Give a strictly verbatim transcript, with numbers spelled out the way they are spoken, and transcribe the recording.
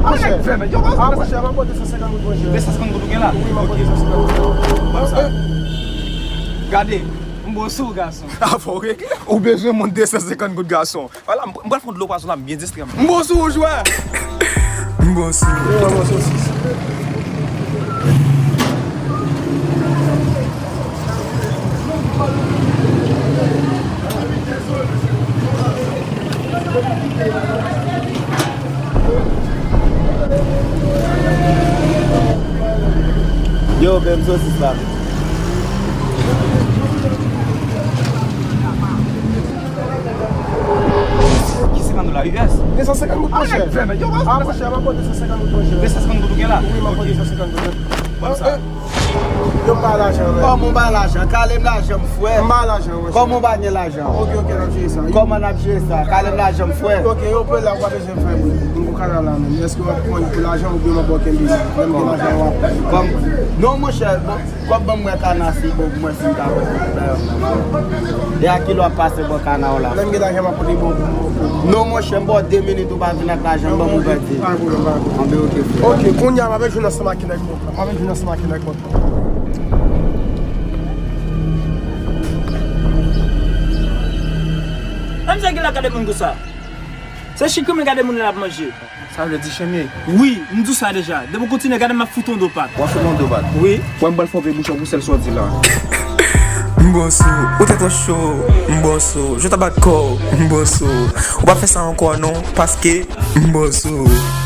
Monchè, a, monchè, m ap pote san senkant goud, monchè. De san senkant goud ou gen la? Wi, m ap pote san senkant goud. Ban m sa. Gade, m bon sou ou, gason. A, fò w regle. Ou bezwen moun de san senkant goud, gason. Vwala, m, m pral fè yon dlo pwazon la, m byen distrè m. M bon sou ou, jwè. M bon sou ou. Yo, m bon sou ou. Yo, ben, m sosis la. Ki senkant dola U S? De san senkant goud, monchè. A, monchè, m ap pote san senkant goud, monchè. De san senkant goud ou gen la? Wi, m ap pote san senkant goud. Ban m sa. Yo, m ba lajan, wè. Kòman w ba lajan? Kale m lajan m, frè. M ba lajan, wè. Kòman w pa gen lajan? Ok, ok, n ap jere sa. Kòman n ap jere sa? Kale m lajan m, frè. Ok, yo, pou la, w pa bezwen fè bri. M pou kanal la menm. Èske w ap pran pou lajan oubyen m ap ba w kenbe? Lè m gen lajan, w ap pran. Kòm, non, monchè, bon, kòb ban m wè kana si bon pou mwen si m ka wè. E a ki lè w ap pase bò kana w la? Lè m gen lajan, m ap pote bon pou mwen. Non, monchè, m ba w de minit ou pa vin ak lajan, ban m ouvèti. Pa gen pwoblèm, pa gen pwoblèm. Anben, ok, frè. Ok, kounye a, m ap jwenn ansanm ak ki nèg mwen. M ap jwenn ansanm ak ki nèg mwen. Menm sa ki la gade moun konsa. Se chik men gade moun la ap manje. Sa vle di chen m ye? Wi, m di w sa deja. Depi w kontinye gade m ap fout yon do pat. W ap fout yon do pat? Wi. Wè m pral fè w veye bouch ou pou sèl sa w di la. M bon sou ou, ou tèt ou cho, m bon sou ou. Je ta bat kò w, m bon sou ou. Ou pa fè sa ankò non, paske m bon sou ou.